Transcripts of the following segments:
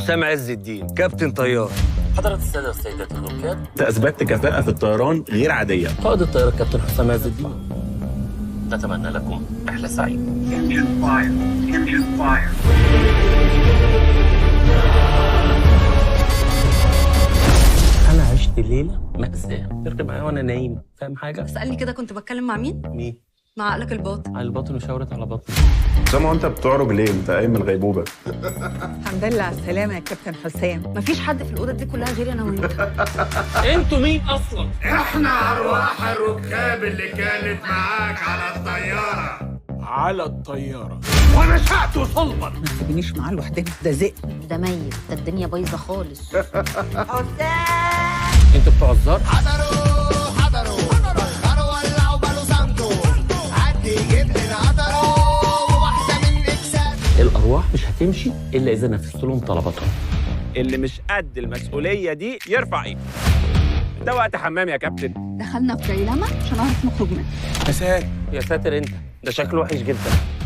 حسام عز الدين، كابتن طيار. حضرة السادة والسيدات الركاب، انت اثبتت كفاءة في الطيران غير عادية. قائد الطيار الكابتن حسام عز الدين، نتمنى لكم رحلة سعيدة. Engine fire. Engine fire. أنا عشت ليلة مأساة، تركب معايا وأنا نايم، فاهم حاجة؟ اسألني كده، كنت بتكلم مع مين؟ مين؟ مع عقلك الباطن. على الباطن وشاورت على بطني. سامع انت بتعرج ليه؟ انت قايم من الغيبوبة. الحمد لله على السلامة يا كابتن حسام. مفيش حد في الأوضة دي كلها غيري أنا وأنت. أنتوا مين أصلاً؟ احنا أرواح الركاب اللي كانت معاك على الطيارة. على الطيارة. ونشأت صلبا. ما تسيبنيش معاه لوحدنا، ده ذئب. ده ميت، ده الدنيا بايظة خالص. حسام، أنتوا بتوع الزار؟ حضروا حضروا بخروا ولعوا بالو سانتو، عدي يجيب لنا قطرة وواحدة من إكسات. الأرواح مش هتمشي إلا إذا نفذت لهم طلباتهم. اللي مش قد المسؤولية دي يرفع ايده. ده وقت حمام يا كابتن. دخلنا في دايلاما مش هنعرف نخرج منها. يا ساتر يا ساتر، انت ده شكله وحش جدا.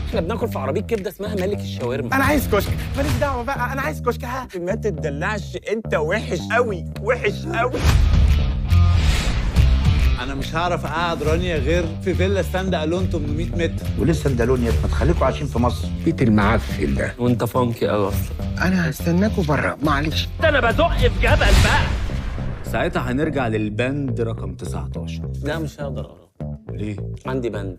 احنا بناكل في عربية كبده اسمها ملك الشاورما. انا عايز كشك، ماليش دعوه بقى، انا عايز كشك. ما تتدلعش، انت وحش قوي وحش قوي. انا مش هعرف اقعد رانيا غير في فيلا stand alone 800 متر. وليه stand alone يا ما تخليكوا عايشين في مصر؟ بيت المعفن ده. وانت funky قوي اصلا. انا هستناكوا بره معلش. ده انا بدق في جبل بقى. ساعتها هنرجع للبند رقم 19. لا مش هقدر اقرا. ليه؟ عندي بند.